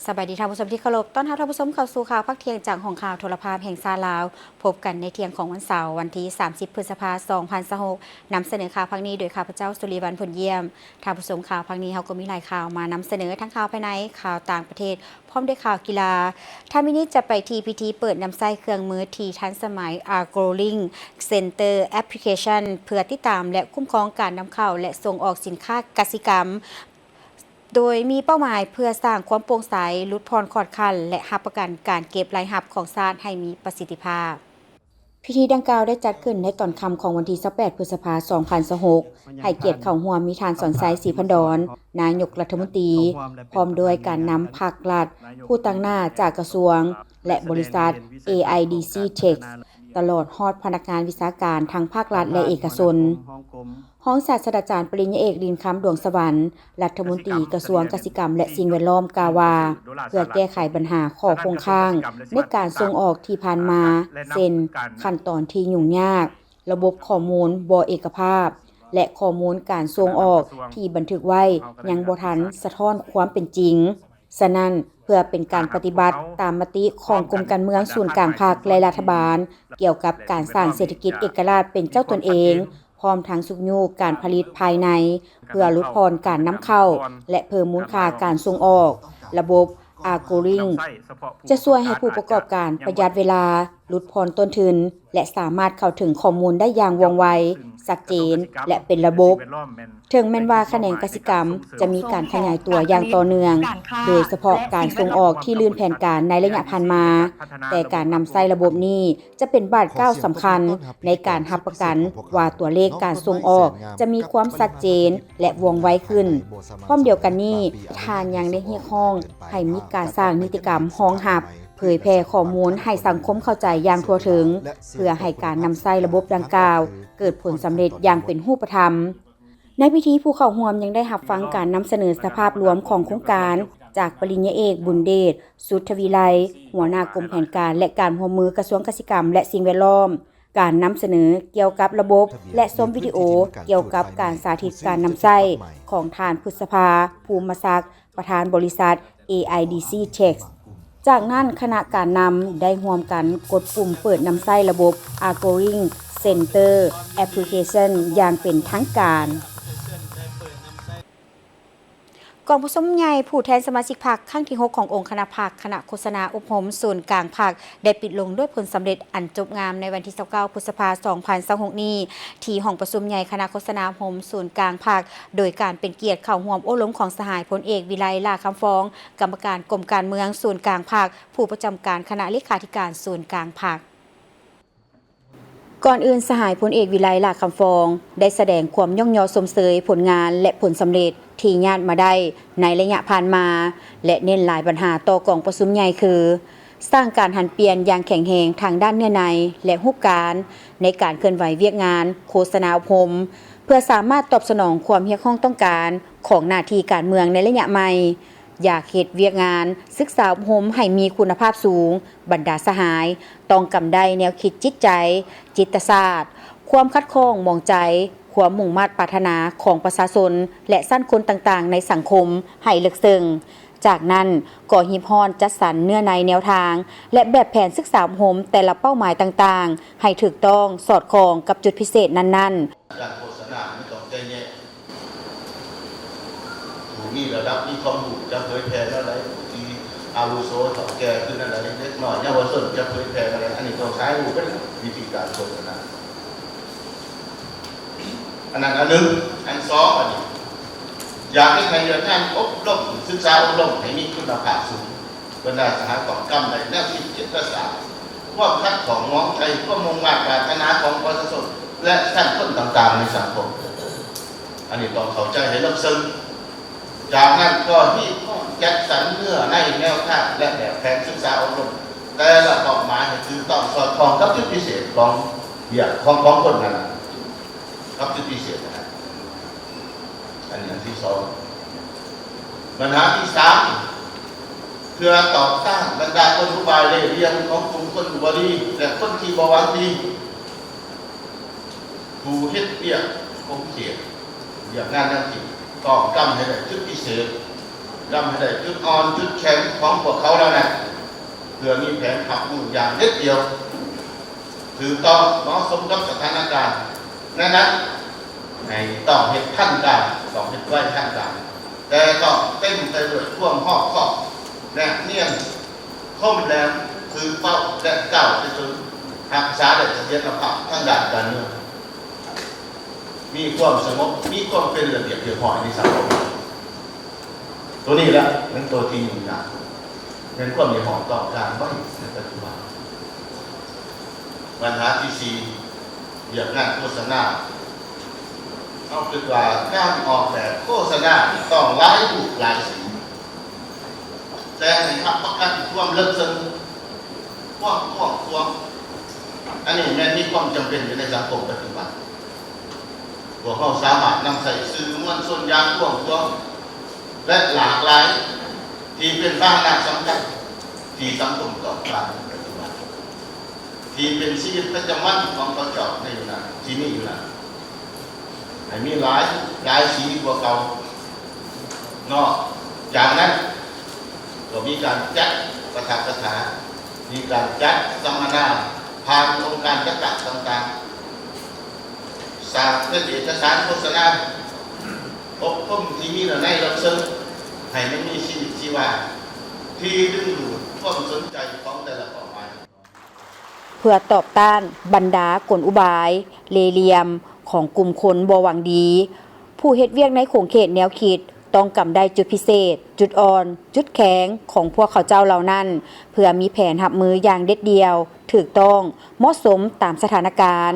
ສະບາຍດີທ່ານຜູ້ຊົມທີ່ເຄົາລົບ, ຕ້ອນຮັບທ່ານຜູ້ຊົມເຂົ້າສູ່ຂ່າວພາກທ່ຽງຈາກຫ້ອງຂ່າວໂທລະພາບແຫ່ງຊາດລາວ. ພົບກັນໃນທ່ຽງຂອງວັນເສົາ ວັນທີສາມສິບ ພຶດສະພາ ສອງພັນຊາວຫົກ ນຳສະເໜີຂ່າວພາກນີ້ໂດຍຂ້າພະເຈົ້າ ສຸລີວັນ ພົນຢ້ຽມ. ທ່ານຜູ້ຊົມ, ຂ່າວພາກນີ້ເຮົາກໍມີຫຼາຍຂ່າວມານຳສະເໜີ, ທັງຂ່າວພາຍໃນ, ຂ່າວຕ່າງປະເທດ ພ້ອມດ້ວຍຂ່າວກິລາ. ທ່ານມິນິດຈະໄປທີ່ພິທີເປີດນຳໃຊ້ເຄື່ອງມືທີ່ທັນສະໄໝ Agro Link Center Application ເພື່ອຕິດຕາມ ແລະ ຄຸ້ມຄອງການນຳເຂົ້າ ແລະ ສົ່ງອອກສິນຄ້າກະສິກຳ. ໂດຍມີເປົ້າໝາຍເພື່ອສ້າງຄວາມໂປ່ງໃສ, ຫຼຸດຜ່ອນຂອດຂັ້ນ ແລະ ຮັບປະກັນການເກັບລາຍຮັບຂອງຊາດໃຫ້ມີປະສິດທິພາບ. ພິທີດັ່ງກ່າວໄດ້ຈັດຂຶ້ນໃນຕອນຄ່ຳຂອງວັນທີຊາວແປດ ພຶດສະພາ ສອງພັນຊາວຫົກ ໃຫ້ກຽດເຂົ້າຮ່ວມມີທ່ານ ສອນໄຊ ສີພັນດອນ ນາຍົກລັດຖະມົນຕີ, ພ້ອມດ້ວຍການນຳພັກລັດ, ຜູ້ຕາງໜ້າຈາກກະຊວງ ແລະ ບໍລິສັດ ເອໄອດີຊີ Tech ຕະຫຼອດຮອດພະນັກງານວິຊາການທັງພາກລັດ ແລະ ເອກະຊົນ. ຮອງສາດສະດາຈານປະລິນຍາເອກ ລິນຄຳ ດວງສະຫວັນ ລັດຖະມົນຕີກະຊວງກະສິກຳ ແລະ ສິ່ງແວດລ້ອມ ກ່າວວ່າ ເພື່ອແກ້ໄຂບັນຫາຂໍ້ຄົງຄ້າງໃນການສົ່ງອອກທີ່ຜ່ານມາ ເຊັ່ນ ຂັ້ນຕອນທີ່ຫຍຸ້ງຍາກ, ລະບົບຂໍ້ມູນບໍ່ເອກະພາບ ແລະ ຂໍ້ມູນການສົ່ງອອກທີ່ບັນທຶກໄວ້ຍັງບໍ່ທັນສະທ້ອນຄວາມເປັນຈິງ. ສະນັ້ນ, ເພື່ອເປັນການປະຕິບັດຕາມມະຕິຂອງກົມການເມືອງສູນກາງພັກ ແລະ ລັດຖະບານ ກ່ຽວກັບການສ້າງເສດຖະກິດເອກະລາດເປັນເຈົ້າຕົນເອງ, ພ້ອມທັງຊຸກຍູ້ການຜະລິດພາຍໃນ ເພື່ອຫຼຸດຜ່ອນການນຳເຂົ້າ ແລະ ເພີ່ມມູນຄ່າການສົ່ງອອກ, ລະບົບ Agro Link ຈະຊ່ວຍໃຫ້ຜູ້ປະກອບການປະຢັດເວລາ, ຫຼຸດຜ່ອນຕົ້ນທຶນ ແລະ ສາມາດເຂົ້າເຖິງຂໍ້ມູນໄດ້ຢ່າງວ່ອງໄວ, ຊັດເຈນ ແລະ ເປັນລະບົບ. ເຖິງແມ່ນວ່າຂະແໜງກະສິກຳຈະມີການຂະຫຍາຍຕົວຢ່າງຕໍ່ເນື່ອງ, ໂດຍສະເພາະການສົ່ງອອກທີ່ລື່ນແຜນການໃນໄລຍະຜ່ານມາ, ແຕ່ການນຳໃຊ້ລະບົບນີ້ຈະເປັນບາດກ້າວສຳຄັນໃນການຮັບປະກັນວ່າຕົວເລກການສົ່ງອອກຈະມີຄວາມຊັດເຈນ ແລະ ວ່ອງໄວຂຶ້ນ. ພ້ອມດຽວກັນນີ້, ທ່ານຍັງໄດ້ຮຽກຮ້ອງໃຫ້ມີການສ້າງນິຕິກຳຮອງຮັບ, ເຜີຍແຜ່ຂໍ້ມູນໃຫ້ສັງຄົມເຂົ້າໃຈຢ່າງທົ່ວເຖິງ, ເພື່ອໃຫ້ການນຳໃຊ້ລະບົບດັ່ງກ່າວເກີດຜົນສຳເລັດຢ່າງເປັນຮູບປະທຳ. ໃນພິທີ, ຜູ້ເຂົ້າຮ່ວມຍັງໄດ້ຮັບຟັງການນຳສະເໜີສະພາບລວມຂອງໂຄງການ ຈາກປະລິນຍາເອກ ບຸນເດດ ສຸດທະວິໄລ ຫົວໜ້າກົມແຜນການ ແລະ ການຮ່ວມມືກະຊວງກະສິກຳ ແລະ ສິ່ງແວດລ້ອມ, ການນຳສະເໜີກ່ຽວກັບລະບົບ ແລະ ຊົມວິດີໂອກ່ຽວກັບການສາທິດການນຳໃຊ້ຂອງທ່ານ ພຶດສະພາ ພູມມະສັກ ປະທານບໍລິສັດ ເອໄອດີຊີ Tech. ຈາກນັ້ນ, ຄະນະການນຳໄດ້ຮ່ວມກັນກົດປຸ່ມເປີດນຳໃຊ້ລະບົບ Agro Link Center Application ຢ່າງເປັນທາງການ. ກອງປະຊຸມໃຫຍ່ຜູ້ແທນສະມາຊິກພັກຄັ້ງທີຫົກຂອງອົງຄະນະພັກ ຄະນະໂຄສະນາອົບຮົມສູນກາງພັກ ໄດ້ປິດລົງດ້ວຍຜົນສຳເລັດອັນຈົບງາມໃນວັນທີຊາວເກົ້າ ພຶດສະພາ ສອງພັນຊາວຫົກນີ້ ທີ່ຫ້ອງປະຊຸມໃຫຍ່ຄະນະໂຄສະນາອົບຮົມສູນກາງພັກ ໂດຍການເປັນກຽດເຂົ້າຮ່ວມໂອ້ລົມຂອງສະຫາຍພົນເອກ ວິໄລ ຫຼ້າຄຳຟອງ ກຳມະການກົມການເມືອງສູນກາງພັກ, ຜູ້ປະຈຳການຄະນະເລຂາທິການສູນກາງພັກ. ກ່ອນອື່ນ, ສະຫາຍພົນເອກ ວິໄລ ຫຼ້າຄຳຟອງ ໄດ້ສະແດງຄວາມຍ້ອງຍໍຊົມເຊີຍຜົນງານ ແລະ ຜົນສຳເລັດທີ່ຍາດມາໄດ້ໃນໄລຍະຜ່ານມາ ແລະ ເນັ້ນຫຼາຍບັນຫາຕໍ່ກອງປະຊຸມໃຫຍ່ຄື ສ້າງການຫັນປ່ຽນຢ່າງແຂງແຮງທາງດ້ານເນື້ອໃນ ແລະ ຮູບການ ໃນການເຄື່ອນໄຫວວຽກງານໂຄສະນາອົບຮົມ ເພື່ອສາມາດຕອບສະໜອງຄວາມຮຽກຮ້ອງຕ້ອງການຂອງໜ້າທີ່ການເມືອງໃນໄລຍະໃໝ່. ຢາກເຮັດວຽກງານສຶກສາອົບຮົມໃຫ້ມີຄຸນນະພາບສູງ, ບັນດາສະຫາຍຕ້ອງກຳໄດ້ແນວຄິດຈິດໃຈ, ຈິດຕະສາດ, ຄວາມຂັດຂ້ອງໝອງໃຈ, ຄວາມມຸ່ງມາດປາດຖະໜາຂອງປະຊາຊົນ ແລະ ຊັ້ນຄົນຕ່າງໆໃນສັງຄົມໃຫ້ເລິກເຊິ່ງ. ຈາກນັ້ນກໍຮີບຮ້ອນຈັດສັນເນື້ອໃນແນວທາງ ແລະ ແບບແຜນສຶກສາອົບຮົມແຕ່ລະເປົ້າໝາຍຕ່າງໆ ໃຫ້ຖືກຕ້ອງສອດຄ່ອງກັບຈຸດພິເສດນັ້ນໆ. ການໂຄສະນາມັນຕ້ອງແຍກແຍະ ຜູ້ມີລະດັບມີຄວາມຮູ້ຈະເຜີຍແຜ່ແນວໃດ ຜູ້ທີ່ອາວຸໂສເຖົ້າແກ່ຄືແນວໃດ ເດັກນ້ອຍເຍົາວະຊົນຈະເຜີຍແຜ່ແນວໃດ ອັນນີ້ຕ້ອງໃຊ້ຮູ້ເປັນວິທີການໂຄສະນາ. ອັນນັ້ນອັນໜຶ່ງ. ອັນສອງ ອັນນີ້ ຢາກເຮັດໃຫ້ວຽກງານອົບຮົມ ສຶກສາອົບຮົມໃຫ້ມີຄຸນນະພາບສູງ. ບັນດາສະຫາຍຕ້ອງກຳໄດ້ແນວຄິດຈິດຕະສາດ, ຄວາມຂັດຂ້ອງໝອງໃຈ, ຄວາມມຸ່ງມາດປາດຖະໜາຂອງປະຊາຊົນ ແລະ ຊັ້ນຄົນຕ່າງໆໃນສັງຄົມ. ອັນນີ້ຕ້ອງເຂົ້າໃຈໃຫ້ເລິກເຊິ່ງ. ຈາກນັ້ນກໍຮີບຮ້ອນຈັດສັນເນື້ອໃນແນວທາງ ແລະ ແບບແຜນສຶກສາອົບຮົມ ແຕ່ລະເປົ້າໝາຍໃຫ້ຖືກຕ້ອງສອດຄ່ອງກັບຈຸດພິເສດຂອງວຽກ ຂອງ ຂອງຄົນນັ້ນ ກັບຈຸດພິເສດນັ້ນ. ອັນນີ້ອັນທີສອງ. ບັນຫາທີສາມ ເພື່ອຕໍ່ຕ້ານບັນດາກົນອຸບາຍເລ່ຫຼ່ຽມຂອງກຸ່ມຄົນບໍ່ດີ ແລະ ຄົນທີ່ບໍ່ຫວັງດີ ຜູ້ເຮັດວຽກຂົງເຂດວຽກງານແນວຄິດ ຕ້ອງກຳໃຫ້ໄດ້ຈຸດພິເສດ ຈຳໃຫ້ໄດ້ຈຸດອ່ອນຈຸດແຂງຂອງພວກເຂົາເຫຼົ່ານັ້ນ ເພື່ອມີແຜນຮັບມືຢ່າງເດັດດ່ຽວ, ຖືກຕ້ອງເໝາະສົມກັບສະຖານະການ. ໃນນັ້ນ ໃຫ້ຕ້ອງເຮັດທັນການ, ຕ້ອງເຮັດໄວທັນການ, ແຕ່ຕ້ອງເຕັມໄປດ້ວຍຄວາມຮອບຄອບ, ແນບນຽນ, ຄົມແຫຼມ, ຖືກເປົ້າ ແລະ ກ້າວໄປຈົນຮັກສາໄດ້ສະຖຽນລະພາບທາງດ້ານການເມືອງ, ມີຄວາມສະຫງົບ, ມີຄວາມເປັນລະບຽບຮຽບຮ້ອຍໃນສັງຄົມ. ໂຕນີ້ລະແມ່ນໂຕທີ່ຫຍຸ້ງຍາກ, ແມ່ນຄວາມຮຽກຮ້ອງຕ້ອງການໄວ້ໃນປັດຈຸບັນ. ບັນຫາທີສີ່ ວຽກງານໂຄສະນາ. ເຮົາຄິດວ່າການອອກແບບໂຄສະນານີ້ຕ້ອງຫຼາຍຮູບຫຼາຍສີ, ແຕ່ໃຫ້ຮັບປະກັນຄວາມເລິກເຊິ່ງ, ຄວາມກວ້າງຂວາງ. ອັນນີ້ແມ່ນມີຄວາມຈຳເປັນຢູ່ໃນສັງຄົມປັດຈຸບັນ. ພວກເຮົາສາມາດນຳໃຊ້ສື່ມວນຊົນຢ່າງກວ້າງຂວາງ ແລະ ຫຼາກຫຼາຍ ທີ່ເປັນພາຫະນະສຳຄັນທີ່ສັງຄົມຕ້ອງການໃນປັດຈຸບັນ, ທີ່ເປັນຊີວິດປະຈຳວັນຂອງເຂົາເຈົ້າໃນຢູ່ນັ້ນ, ທີ່ມີຢູ່ນັ້ນ, ໃຫ້ມີຫຼາຍ, ຫຼາຍສີກວ່າເກົ່າ. ນອກຈາກນັ້ນ ກໍມີການຈັດປາຖະກະຖາ, ມີການຈັດສຳມະນາຜ່ານອົງການຈັດຕັ້ງຕ່າງໆ, ສ້າງເປັນເອກະສານໂຄສະນາ ອົບຮົມທີ່ມີເນື້ອໃນເລິກເຊິ່ງ ໃຫ້ມັນມີຊີວິດຊີວາ ທີ່ດຶງດູດຄວາມສົນໃຈຂອງແຕ່ລະເປົ້າໝາຍ. ເພື່ອຕອບຕ້ານບັນດາກົນອຸບາຍເລ່ຫຼ່ຽມຂອງກຸ່ມຄົນບໍ່ຫວັງດີ, ຜູ້ເຮັດວຽກໃນຂົງເຂດແນວຄິດຕ້ອງກຳໄດ້ຈຸດພິເສດ, ຈຸດອ່ອນ, ຈຸດແຂງຂອງພວກເຂົາເຈົ້າເຫຼົ່ານັ້ນ, ເພື່ອມີແຜນຮັບມືຢ່າງເດັດດ່ຽວ, ຖືກຕ້ອງ, ເໝາະສົມຕາມສະຖານະການ.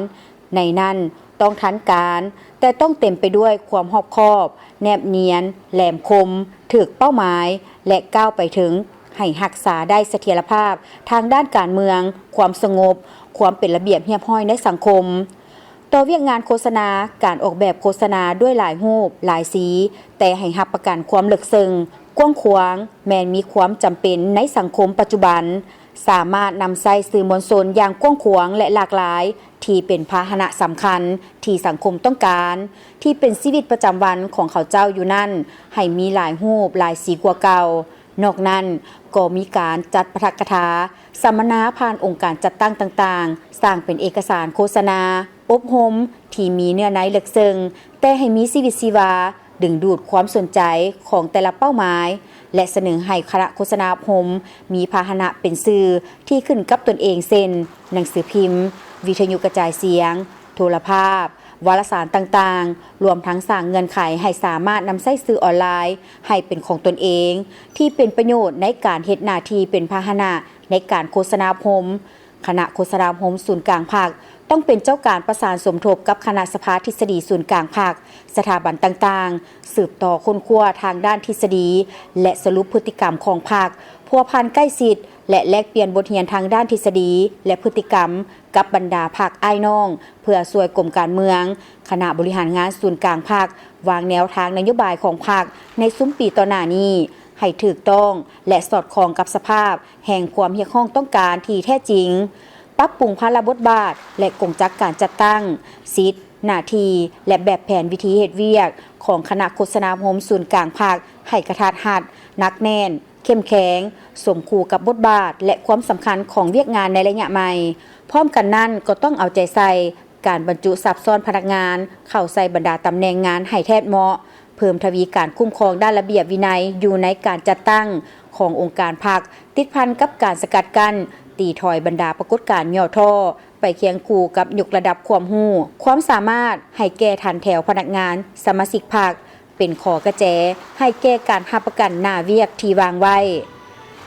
ໃນນັ້ນຕ້ອງທັນການ, ແຕ່ຕ້ອງເຕັມໄປດ້ວຍຄວາມຮອບຄອບ, ແນບນຽນ, ແຫຼມຄົມ, ຖືກເປົ້າໝາຍ ແລະ ກ້າວໄປເຖິງ, ໃຫ້ຮັກສາໄດ້ສະຖຽນລະພາບທາງດ້ານການເມືອງ, ຄວາມສະຫງົບ, ຄວາມເປັນລະບຽບຮຽບຮ້ອຍໃນສັງຄົມ. ຕໍ່ວຽກງານໂຄສະນາ, ການອອກແບບໂຄສະນາດ້ວຍຫຼາຍຮູບ, ຫຼາຍສີ, ແຕ່ໃຫ້ຮັບປະກັນຄວາມເລິກເຊິ່ງ, ກວ້າງຂວາງ, ແມ່ນມີຄວາມຈຳເປັນໃນສັງຄົມປັດຈຸບັນ. ສາມາດນຳໃຊ້ສື່ມວນຊົນຢ່າງກວ້າງຂວາງ ແລະ ຫຼາກຫຼາຍ ທີ່ເປັນພາຫະນະສຳຄັນທີ່ສັງຄົມຕ້ອງການ, ທີ່ເປັນຊີວິດປະຈຳວັນຂອງເຂົາເຈົ້າຢູ່ນັ້ນ ໃຫ້ມີຫຼາຍຮູບຫຼາຍສີກວ່າເກົ່າ. ນອກນັ້ນກໍມີການຈັດປາຖະກະຖາ, ສຳມະນາຜ່ານອົງການຈັດຕັ້ງຕ່າງໆ, ສ້າງເປັນເອກະສານໂຄສະນາ, ອົບຮົມທີ່ມີເນື້ອໃນເລິກເຊິ່ງ, ແຕ່ໃຫ້ມີຊີວິດຊີວາ, ດຶງດູດຄວາມສົນໃຈຂອງແຕ່ລະເປົ້າໝາຍ ແລະ ສະເໜີໃຫ້ຄະນະໂຄສະນາອົບຮົມມີພາຫະນະເປັນສື່ທີ່ຂຶ້ນກັບຕົນເອງ ເຊັ່ນ ໜັງສືພິມ, ວິທະຍຸກະຈາຍສຽງ, ໂທລະພາບ, ວາລະສານຕ່າງໆ, ລວມທັງສ້າງເງື່ອນໄຂໃຫ້ສາມາດນຳໃຊ້ສື່ອອນລາຍໃຫ້ເປັນຂອງຕົນເອງ, ທີ່ເປັນປະໂຫຍດໃນການເຮັດໜ້າທີ່ເປັນພາຫະນະໃນການໂຄສະນາອົບຮົມ. ຄະນະໂຄສະນາອົບຮົມສູນກາງພັກ ຕ້ອງເປັນເຈົ້າການປະສານສົມທົບກັບຄະນະສະພາທິດສະດີສູນກາງພັກ, ສະຖາບັນຕ່າງໆ, ສືບຕໍ່ຄົ້ນຄວ້າທາງດ້ານທິດສະດີ ແລະ ສະຫຼຸບພຶດຕິກຳຂອງພັກ, ພົວພັນໃກ້ຊິດ ແລະ ແລກປ່ຽນບົດຮຽນທາງດ້ານທິດສະດີ ແລະ ພຶດຕິກຳກັບບັນດາພັກອ້າຍນ້ອງ ເພື່ອຊ່ວຍກົມການເມືອງ, ຄະນະບໍລິຫານງານສູນກາງພັກ ວາງແນວທາງນະໂຍບາຍຂອງພັກໃນຊຸມປີຕໍ່ໜ້ານີ້ ໃຫ້ຖືກຕ້ອງ ແລະ ສອດຄ່ອງກັບສະພາບແຫ່ງຄວາມຮຽກຮ້ອງຕ້ອງການທີ່ແທ້ຈິງ, ປັບປຸງພາລະບົດບາດ ແລະ ກົງຈັກການຈັດຕັ້ງ, ສິດ, ໜ້າທີ່ ແລະ ແບບແຜນວິທີເຮັດວຽກຂອງຄະນະໂຄສະນາອົບຮົມສູນກາງພັກໃຫ້ກະທັດຮັດ, ໜັກແໜ້ນ, ເຂັ້ມແຂງ, ສົມຄູ່ກັບບົດບາດ ແລະ ຄວາມສຳຄັນຂອງວຽກງານໃນໄລຍະໃໝ່. ພ້ອມກັນນັ້ນກໍຕ້ອງເອົາໃຈໃສ່ ການບັນຈຸສັບຊ້ອນພະນັກງານເຂົ້າໃສ່ບັນດາຕຳແໜ່ງງານໃຫ້ແທດເໝາະ, ເພີ່ມທະວີການຄຸ້ມຄອງດ້ານລະບຽບວິໄນຢູ່ໃນການຈັດຕັ້ງຂອງອົງການພັກ, ຕິດພັນກັບການສະກັດກັ້ນ, ຕີຖອຍບັນດາປາກົດການຫຍໍ້ທໍ້, ໄປຄຽງຄູ່ກັບຍົກລະດັບຄວາມຮູ້, ຄວາມສາມາດໃຫ້ແກ່ຖັນແຖວພະນັກງານສະມາຊິກພັກ, ເປັນຂໍ້ກະແຈໃຫ້ແກ່ການຮັບປະກັນໜ້າວຽກທີ່ວາງໄວ້.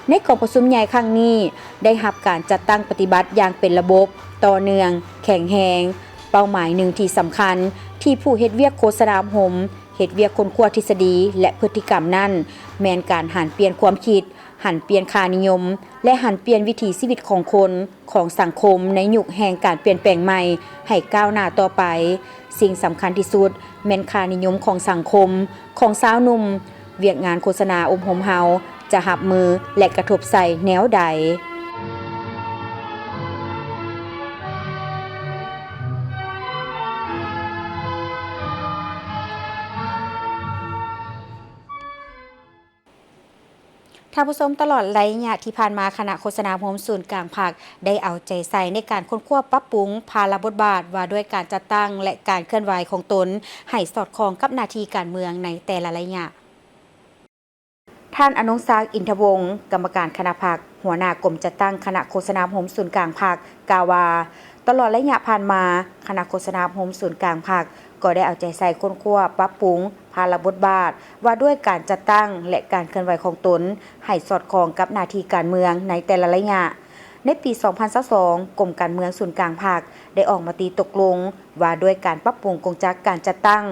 ໃນກອງປະຊຸມໃຫຍ່ຄັ້ງນີ້ ໄດ້ຮັບການຈັດຕັ້ງປະຕິບັດຢ່າງເປັນລະບົບ, ຕໍ່ເນື່ອງ, ແຂງແຮງ. ເປົ້າໝາຍໜຶ່ງທີ່ສຳຄັນທີ່ຜູ້ເຮັດວຽກໂຄສະນາອົບຮົມ ເຮັດວຽກຄົ້ນຄວ້າທິດສະດີ ແລະ ພຶດຕິກຳນັ້ນ ແມ່ນການຫັນປ່ຽນຄວາມຄິດ, ຫັນປ່ຽນຄ່ານິຍົມ ແລະ ຫັນປ່ຽນວິຖີຊີວິດຂອງຄົນ, ຂອງສັງຄົມໃນຍຸກແຫ່ງການປ່ຽນແປງໃໝ່ໃຫ້ກ້າວໜ້າຕໍ່ໄປ. ສິ່ງສຳຄັນທີ່ສຸດແມ່ນຄ່ານິຍົມຂອງສັງຄົມ, ຂອງຊາວໜຸ່ມ. ວຽກງານໂຄສະນາອົບຮົມເຮົາຈະຮັບມື ແລະ ກະທົບໃສ່ແນວໃດ? ທ່ານຜູ້ຊົມ, ຕະຫຼອດໄລຍະທີ່ຜ່ານມາ, ຄະນະໂຄສະນາອົບຮົມສູນກາງພັກ ໄດ້ເອົາໃຈໃສ່ໃນການຄົ້ນຄວ້າປັບປຸງພາລະບົດບາດວ່າດ້ວຍການຈັດຕັ້ງ ແລະ ການເຄື່ອນໄຫວຂອງຕົນ ໃຫ້ສອດຄ່ອງກັບໜ້າທີ່ການເມືອງໃນແຕ່ລະໄລຍະ. ທ່ານ ອະນົງສັກ ອິນທະວົງ ກຳມະການຄະນະພັກ, ຫົວໜ້າກົມຈັດຕັ້ງຄະນະໂຄສະນາອົບຮົມສູນກາງພັກ ກ່າວວ່າ, ຕະຫຼອດໄລຍະຜ່ານມາ, ຄະນະໂຄສະນາອົບຮົມສູນກາງພັກ ກໍໄດ້ເອົາໃຈໃສ່ຄົ້ນຄວ້າປັບປຸງພາລະບົດບາດວ່າດ້ວຍການຈັດຕັ້ງ ແລະ ການເຄື່ອນໄຫວຂອງຕົນ ໃຫ້ສອດຄ່ອງກັບໜ້າທີ່ການເມືອງໃນແຕ່ລະໄລຍະ. ໃນປີສອງພັນຊາວສອງ ກົມການເມືອງສູນກາງພັກ ໄດ້ອອກມະຕິຕົກລົງວ່າດ້ວຍການປັບປຸງກົງຈັກການຈັດຕັ້ງ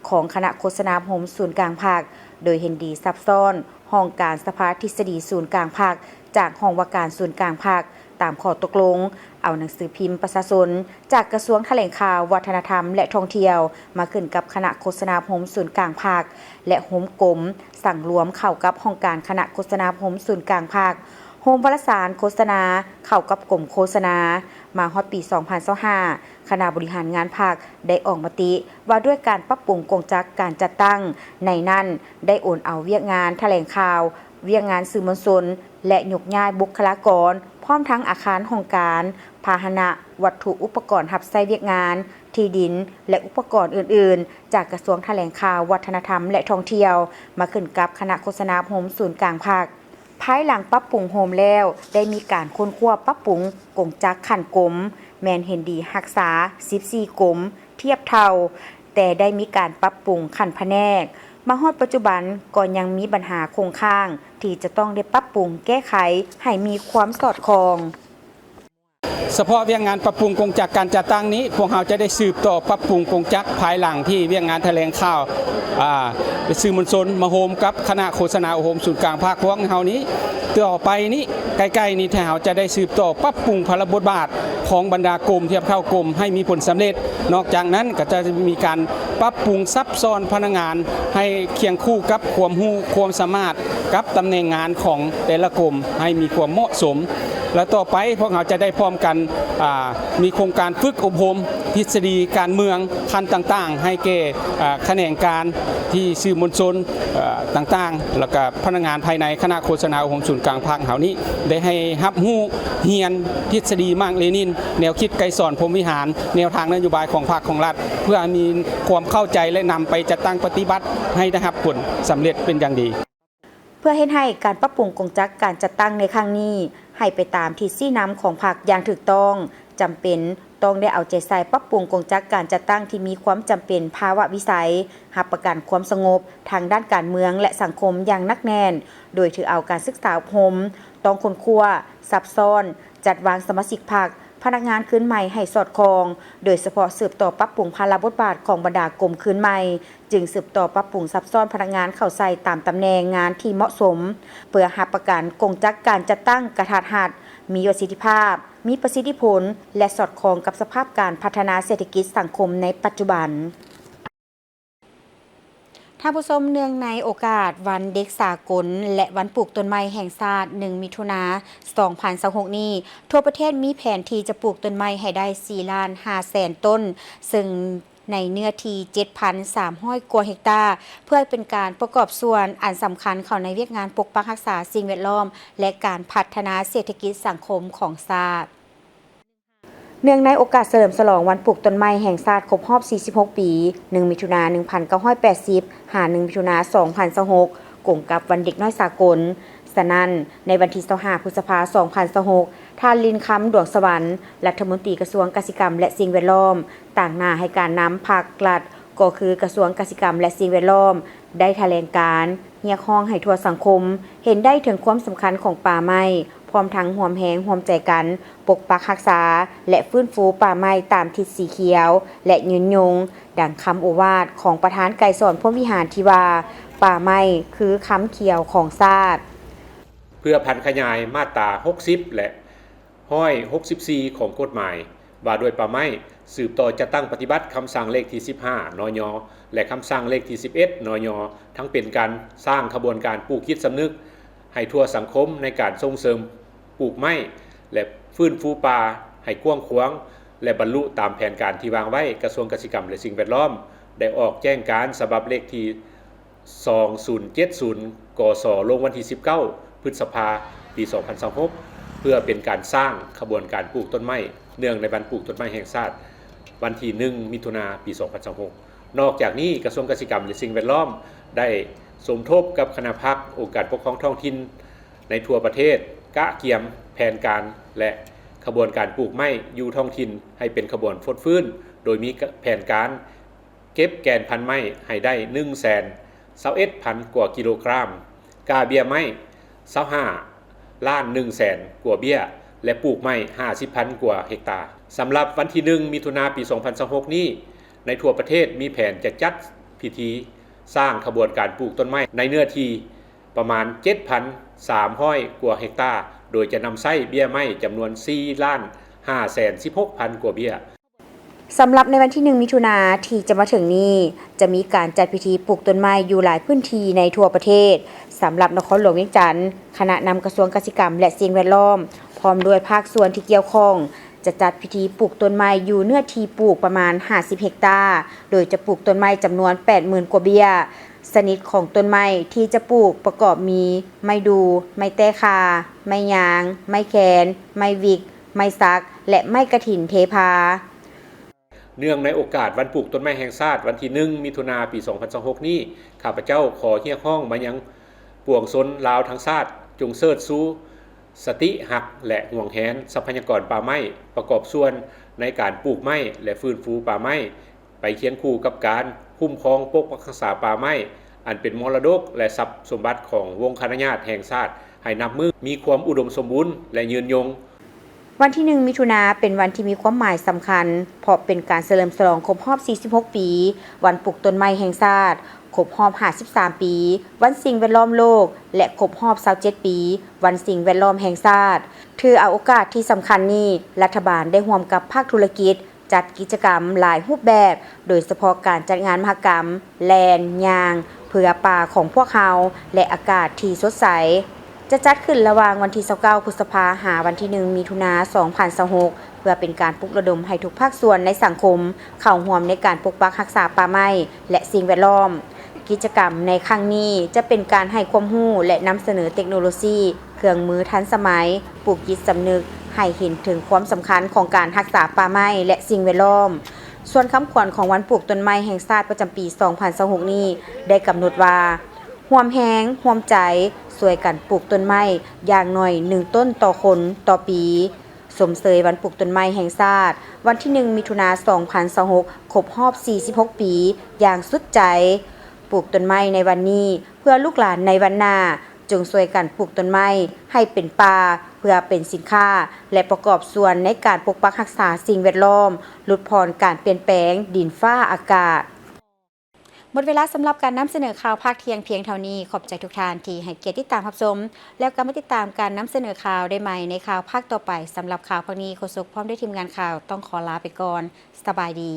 ຂອງຄະນະໂຄສະນາອົບຮົມສູນກາງພັກ, ໂດຍເຫັນດີຊັບຊ້ອນຫ້ອງການສະພາທິດສະດີສູນກາງພັກ ຈາກຫ້ອງວ່າການສູນກາງພັກ ຕາມຂໍ້ຕົກລົງ ເອົາໜັງສືພິມປະຊາຊົນ ຈາກກະຊວງຖະແຫຼງຂ່າວ, ວັດທະນະທຳ ແລະ ທ່ອງທ່ຽວ ມາຂຶ້ນກັບຄະນະໂຄສະນາອົບຮົມສູນກາງພັກ ແລະ ໂຮມກົມ ສັງລວມເຂົ້າກັບຫ້ອງການຄະນະໂຄສະນາອົບຮົມສູນກາງພັກ, ໂຮມວາລະສານໂຄສະນາເຂົ້າກັບກົມໂຄສະນາ. ມາຮອດປີສອງພັນຊາວຫ້າ ຄະນະບໍລິຫານງານພັກໄດ້ອອກມະຕິວ່າດ້ວຍການປັບປຸງກົງຈັກການຈັດຕັ້ງ, ໃນນັ້ນໄດ້ໂອນເອົາວຽກງານຖະແຫຼງຂ່າວ, ວຽກງານສື່ມວນຊົນ ແລະ ຍົກຍ້າຍບຸກຄະລາກອນ, ພ້ອມທັງອາຄານຫ້ອງການ, ພາຫະນະ, ວັດຖຸອຸປະກອນຮັບໃຊ້ວຽກງານ, ທີ່ດິນ ແລະ ອຸປະກອນອື່ນໆ ຈາກກະຊວງຖະແຫຼງຂ່າວ, ວັດທະນະທຳ ແລະ ທ່ອງທ່ຽວ ມາຂຶ້ນກັບຄະນະໂຄສະນາອົບຮົມສູນກາງພັກ. ພາຍຫຼັງປັບປຸງໂຮມແລ້ວ, ໄດ້ມີການຄົ້ນຄວ້າປັບປຸງກົງຈັກຂັ້ນກົມ, ແມ່ນເຫັນດີຮັກສາສິບສີ່ກົມທຽບເທົ່າ, ແຕ່ໄດ້ມີການປັບປຸງຂັ້ນພະແນກ. ມາຮອດປັດຈຸບັນກໍຍັງມີບັນຫາຄົງຄ້າງທີ່ຈະຕ້ອງໄດ້ປັບປຸງແກ້ໄຂໃຫ້ມີຄວາມສອດຄ່ອງ. ສະເພາະວຽກງານປັບປຸງກົງຈັກການຈັດຕັ້ງນີ້, ພວກເຮົາຈະໄດ້ສືບຕໍ່ປັບປຸງກົງຈັກພາຍຫຼັງທີ່ວຽກງານຖະແຫຼງຂ່າວ, ອາ, ແລະ ສື່ມວນຊົນມາໂຮມກັບຄະນະໂຄສະນາອົບຮົມສູນກາງພັກພວກເຮົານີ້. ຕໍ່ໄປນີ້, ໃກ້ໆນີ້, ທີ່ເຮົາຈະໄດ້ສືບຕໍ່ປັບປຸງພາລະບົດບາດຂອງບັນດາກົມ, ທຽບເທົ່າກົມໃຫ້ມີຜົນສຳເລັດ. ນອກຈາກນັ້ນ, ກໍຈະມີການປັບປຸງຊັບຊ້ອນພະນັກງານໃຫ້ຄຽງຄູ່ກັບຄວາມຮູ້ຄວາມສາມາດ ກັບຕຳແໜ່ງງານຂອງແຕ່ລະກົມໃຫ້ມີຄວາມເໝາະສົມ. ແລະ ຕໍ່ໄປພວກເຮົາຈະໄດ້ພ້ອມກັນ, ອາ, ມີໂຄງການຝຶກອົບຮົມທິດສະດີການເມືອງຂັ້ນຕ່າງໆ ໃຫ້ແກ່, ອາ, ຂະແໜງການທີ່ສື່ມວນຊົນ, ເອີ, ຕ່າງໆ ແລ້ວກະພະນັກງານພາຍໃນຄະນະໂຄສະນາອົບຮົມສູນກາງພັກເຮົານີ້ ໄດ້ໃຫ້ຮັບຮູ້ຮຽນທິດສະດີມາກເລນິນ, ແນວຄິດໄກສອນພົມວິຫານ, ແນວທາງນະໂຍບາຍຂອງພັກຂອງລັດ ເພື່ອໃຫ້ມີຄວາມເຂົ້າໃຈ ແລະ ນຳໄປຈັດຕັ້ງປະຕິບັດໃຫ້ໄດ້ຮັບຜົນສຳເລັດເປັນຢ່າງດີ. ເພື່ອເຮັດໃຫ້ການປັບປຸງກົງຈັກການຈັດຕັ້ງໃນຄັ້ງນີ້ ໃຫ້ໄປຕາມທິດຊີ້ນຳຂອງພັກຢ່າງຖືກຕ້ອງ, ຈຳເປັນຕ້ອງໄດ້ເອົາໃຈໃສ່ປັບປຸງກົງຈັກການຈັດຕັ້ງທີ່ມີຄວາມຈຳເປັນພາວະວິໄສ, ຮັບປະກັນຄວາມສະຫງົບທາງດ້ານການເມືອງ ແລະ ສັງຄົມຢ່າງໜັກແໜ້ນ, ໂດຍຖືເອົາການສຶກສາອົບຮົມ, ຕ້ອງຄົ້ນຄວ້າ, ຊັບຊ້ອນ, ຈັດວາງສະມາຊິກພັກ, ພະນັກງານຄືນໃໝ່ໃຫ້ສອດຄ່ອງ, ໂດຍສະເພາະສືບຕໍ່ປັບປຸງພາລະບົດບາດຂອງບັນດາກົມຄືນໃໝ່, ຈຶ່ງສືບຕໍ່ປັບປຸງຊັບຊ້ອນພະນັກງານເຂົ້າໃສ່ຕາມຕຳແໜ່ງງານທີ່ເໝາະສົມ, ເພື່ອຮັບປະກັນກົງຈັກການຈັດຕັ້ງກະທັດຮັດ, ມີປະສິດທິພາບ, ມີປະສິດທິຜົນ ແລະ ສອດຄ່ອງກັບສະພາບການພັດທະນາເສດຖະກິດສັງຄົມໃນປັດຈຸບັນ. ທ່ານຜູ້ຊົມ, ເນື່ອງໃນໂອກາດວັນເດັກສາກົນ ແລະ ວັນປູກຕົ້ນໄມ້ແຫ່ງຊາດ ໜຶ່ງ ມິຖຸນາ ສອງພັນຊາວຫົກນີ້, ທົ່ວປະເທດມີແຜນທີ່ຈະປູກຕົ້ນໄມ້ໃຫ້ໄດ້ ສີ່ລ້ານຫ້າແສນຕົ້ນ, ເຊິ່ງ ໃນເນື້ອທີ່ ເຈັດພັນສາມຮ້ອຍກວ່າເຮັກຕາ, ເພື່ອເປັນການປະກອບສ່ວນອັນສຳຄັນເຂົ້າໃນວຽກງານປົກປັກຮັກສາສິ່ງແວດລ້ອມ ແລະ ການພັດທະນາເສດຖະກິດສັງຄົມຂອງຊາດ. ເນື່ອງໃນໂອກາດສະເຫຼີມສະຫຼອງວັນປູກຕົ້ນໄມ້ແຫ່ງຊາດຄົບຮອບ ສີ່ສິບຫົກ ປີ, ໜຶ່ງ ມິຖຸນາ ໜຶ່ງພັນເກົ້າຮ້ອຍແປດສິບ ຫາ ໜຶ່ງ ມິຖຸນາ ສອງພັນຊາວຫົກ, ກົງກັບວັນເດັກນ້ອຍສາກົນ. ສະນັ້ນ, ໃນວັນທີ ຊາວຫ້າ ພຶດສະພາ ສອງພັນຊາວຫົກ, ທ່ານ ລິນຄຳ ດວງສະຫວັນ, ລັດຖະມົນຕີກະຊວງກະສິກຳ ແລະ ສິ່ງແວດລ້ອມ, ຕາງໜ້າໃຫ້ການນຳພັກລັດ, ກໍຄືກະຊວງກະສິກຳ ແລະ ສິ່ງແວດລ້ອມ, ໄດ້ຖະແຫຼງການຮຽກຮ້ອງໃຫ້ທົ່ວສັງຄົມເຫັນໄດ້ເຖິງຄວາມສຳຄັນຂອງປ່າໄມ້, ພ້ອມທັງຮ່ວມແຮງຮ່ວມໃຈກັນປົກປັກຮັກສາ ແລະ ຟື້ນຟູປ່າໄມ້ຕາມທິດສີຂຽວ ແລະ ຍືນຍົງ, ດັ່ງຄຳໂອວາດຂອງປະທານໄກສອນ ພົມວິຫານ ທີ່ວ່າ, ປ່າໄມ້ຄືຄຳຂຽວຂອງຊາດ. ເພື່ອຜັນຂະຫຍາຍມາດຕາ ຫົກສິບ ແລະ ຮ້ອຍຫົກສິບສີ່ ຂອງກົດໝາຍວ່າດ້ວຍປ່າໄມ້, ສືບຕໍ່ຈັດຕັ້ງປະຕິບັດຄຳສັ່ງເລກທີ ສິບຫ້າ ນຍ ແລະ ຄຳສັ່ງເລກທີ ສິບເອັດ ນຍ ທັງເປັນການສ້າງຂະບວນການປູກຈິດສຳນຶກໃຫ້ທົ່ວສັງຄົມໃນການສົ່ງເສີມປູກໄມ້ ແລະ ຟື້ນຟູປ່າໃຫ້ກວ້າງຂວາງ ແລະ ບັນລຸຕາມແຜນການທີ່ວາງໄວ້. ກະຊວງກະສິກຳ ແລະ ສິ່ງແວດລ້ອມ ໄດ້ອອກແຈ້ງການສະບັບເລກທີ ສອງສູນເຈັດສູນ ກສ ລົງວັນທີ ສິບເກົ້າ ພຶດສະພາ ປີສອງພັນຊາວຫົກ ເພື່ອເປັນການສ້າງຂະບວນການປູກຕົ້ນໄມ້ ເນື່ອງໃນວັນປູກຕົ້ນໄມ້ແຫ່ງຊາດ ວັນທີໜຶ່ງ ມິຖຸນາ ປີສອງພັນຊາວຫົກ. ນອກຈາກນີ້, ກະຊວງກະສິກຳ ແລະ ສິ່ງແວດລ້ອມ ໄດ້ສົມທົບກັບຄະນະພັກ, ອົງການປົກຄອງທ້ອງຖິ່ນໃນທົ່ວປະເທດ ກະກຽມແຜນການ ແລະ ຂະບວນການປູກໄມ້ຢູ່ທ້ອງຖິ່ນໃຫ້ເປັນຂະບວນຟົດຟື້ນ, ໂດຍມີແຜນການ ເກັບແກ່ນພັນໄມ້ໃຫ້ໄດ້ໜຶ່ງແສນຊາວເອັດພັນກວ່າກິໂລກຣາມ, ກ້າເບ້ຍໄມ້ຊາວຫ້າລ້ານໜຶ່ງແສນກວ່າເບ້ຍ ແລະ ປູກໄມ້ຫ້າສິບພັນກວ່າເຮັກຕາ. ສຳລັບວັນທີໜຶ່ງ ມິຖຸນາ ປີສອງພັນຊາວຫົກນີ້, ໃນທົ່ວປະເທດມີແຜນຈະຈັດພິທີສ້າງຂະບວນການປູກຕົ້ນໄມ້ໃນເນື້ອທີ່ປະມານເຈັດພັນສາມຮ້ອຍກວ່າເຮັກຕາ, ໂດຍຈະນຳໃຊ້ເບ້ຍໄມ້ຈຳນວນສີ່ລ້ານຫ້າແສນສິບຫົກພັນກວ່າເບ້ຍ. ສຳລັບໃນວັນທີໜຶ່ງ ມິຖຸນາ ທີ່ຈະມາເຖິງນີ້, ຈະມີການຈັດພິທີປູກຕົ້ນໄມ້ຢູ່ຫຼາຍພື້ນທີ່ໃນທົ່ວປະເທດ. ສຳລັບນະຄອນຫຼວງວຽງຈັນ, ຄະນະນຳກະຊວງກະສິກຳ ແລະ ສິ່ງແວດລ້ອມ ພ້ອມດ້ວຍພາກສ່ວນທີ່ກ່ຽວຂ້ອງ ຈະຈັດພິທີປູກຕົ້ນໄມ້ຢູ່ເນື້ອທີ່ປູກປະມານຫ້າສິບເຮັກຕາ, ໂດຍຈະປູກຕົ້ນໄມ້ຈຳນວນແປດໝື່ນກວ່າເບ້ຍ. ຊະນິດຂອງຕົ້ນໄມ້ທີ່ຈະປູກປະກອບມີ ໄມ້ດູ່, ໄມ້ແຕ້ຂ່າ, ໄມ້ຍາງ, ໄມ້ແຄນ, ໄມ້ວິກ, ໄມ້ສັກ ແລະ ໄມ້ກະຖິນເທພາ. ເນື່ອງໃນໂອກາດວັນປູກຕົ້ນໄມ້ແຫ່ງຊາດ ວັນທີໜຶ່ງ ມິຖຸນາ ປີສອງພັນຊາວຫົກນີ້, ຂ້າພະເຈົ້າຂໍຮຽກຮ້ອງມາຍັງປວງຊົນລາວທັງຊາດ, ຈົ່ງເຊີດຊູສະຕິຮັກ ແລະ ຫວງແຫນຊັບພະຍາກອນປ່າໄມ້, ປະກອບສ່ວນໃນການປູກໄມ້ ແລະ ຟື້ນຟູປ່າໄມ້ ໄປຄຽງຄູ່ກັບການຄຸ້ມຄອງປົກປັກຮັກສາປ່າໄມ້ ອັນເປັນມໍລະດົກ ແລະ ຊັບສົມບັດຂອງວົງຄະນະຍາດແຫ່ງຊາດ ໃຫ້ນັບມື້ມີຄວາມອຸດົມສົມບູນ ແລະ ຍືນຍົງ. ວັນທີໜຶ່ງ ມິຖຸນາ ເປັນວັນທີ່ມີຄວາມໝາຍສຳຄັນ ເພາະເປັນການສະເຫຼີມສະຫຼອງຄົບຮອບສີ່ສິບຫົກປີ ວັນປູກຕົ້ນໄມ້ແຫ່ງຊາດ, ຄົບຮອບຫ້າສິບສາມປີ ວັນສິ່ງແວດລ້ອມໂລກ ແລະ ຄົບຮອບຊາວເຈັດປີ ວັນສິ່ງແວດລ້ອມແຫ່ງຊາດ. ຖືເອົາໂອກາດທີ່ສຳຄັນນີ້, ລັດຖະບານໄດ້ຮ່ວມກັບພາກທຸລະກິດ ຈັດກິດຈະກຳຫຼາຍຮູບແບບ, ໂດຍສະເພາະການຈັດງານມະຫະກຳ ແລ່ນ, ຍ່າງ, ເພື່ອປ່າຂອງພວກເຮົາ ແລະ ອາກາດທີ່ສົດໃສ ຈະຈັດຂຶ້ນລະຫວ່າງວັນທີຊາວເກົ້າ ພຶດສະພາ ຫາວັນທີໜຶ່ງ ມິຖຸນາ ສອງພັນຊາວຫົກ ເພື່ອເປັນການປຸກລະດົມໃຫ້ທຸກພາກສ່ວນໃນສັງຄົມເຂົ້າຮ່ວມໃນການປົກປັກຮັກສາປ່າໄມ້ ແລະ ສິ່ງແວດລ້ອມ. ກິດຈະກຳໃນຄັ້ງນີ້ຈະເປັນການໃຫ້ຄວາມຮູ້ ແລະ ນຳສະເໜີເຕັກໂນໂລຊີ ເຄື່ອງມືທັນສະໄໝ, ປູກຈິດສຳນຶກໃຫ້ເຫັນເຖິງຄວາມສຳຄັນຂອງການຮັກສາປ່າໄມ້ ແລະ ສິ່ງແວດລ້ອມ. ສ່ວນຄຳຂວັນຂອງວັນປູກຕົ້ນໄມ້ແຫ່ງຊາດປະຈຳປີສອງພັນຊາວຫົກນີ້ ໄດ້ກຳນົດວ່າ ຮ່ວມແຮງຮ່ວມໃຈ ຊ່ວຍກັນປູກຕົ້ນໄມ້ຢ່າງໜ້ອຍໜຶ່ງຕົ້ນຕໍ່ຄົນຕໍ່ປີ. ຊົມເຊີຍວັນປູກຕົ້ນໄມ້ແຫ່ງຊາດ ວັນທີໜຶ່ງ ມິຖຸນາ ສອງພັນຊາວຫົກ ຄົບຮອບສີ່ສິບຫົກປີຢ່າງສຸດໃຈ. ປູກຕົ້ນໄມ້ໃນວັນນີ້ ເພື່ອລູກຫຼານໃນວັນໜ້າ. ຈົ່ງຊ່ວຍກັນປູກຕົ້ນໄມ້ໃຫ້ເປັນປ່າ ເພື່ອເປັນສິນຄ້າ ແລະ ປະກອບສ່ວນໃນການປົກປັກຮັກສາສິ່ງແວດລ້ອມ, ຫຼຸດຜ່ອນການປ່ຽນແປງດິນຟ້າອາກາດ. ໝົດເວລາສຳລັບການນຳສະເໜີຂ່າວພາກທ່ຽງພຽງເທົ່ານີ້. ຂອບໃຈທຸກທ່ານທີ່ໃຫ້ກຽດຕິດຕາມຮັບຊົມ, ແລ້ວກັບມາຕິດຕາມການນຳສະເໜີຂ່າວໄດ້ໃໝ່ໃນຂ່າວພາກຕໍ່ໄປ. ສຳລັບຂ່າວພາກນີ້, ໂຄສົກພ້ອມດ້ວຍທີມງານຂ່າວ ຕ້ອງຂໍລາໄປກ່ອນ. ສະບາຍດີ.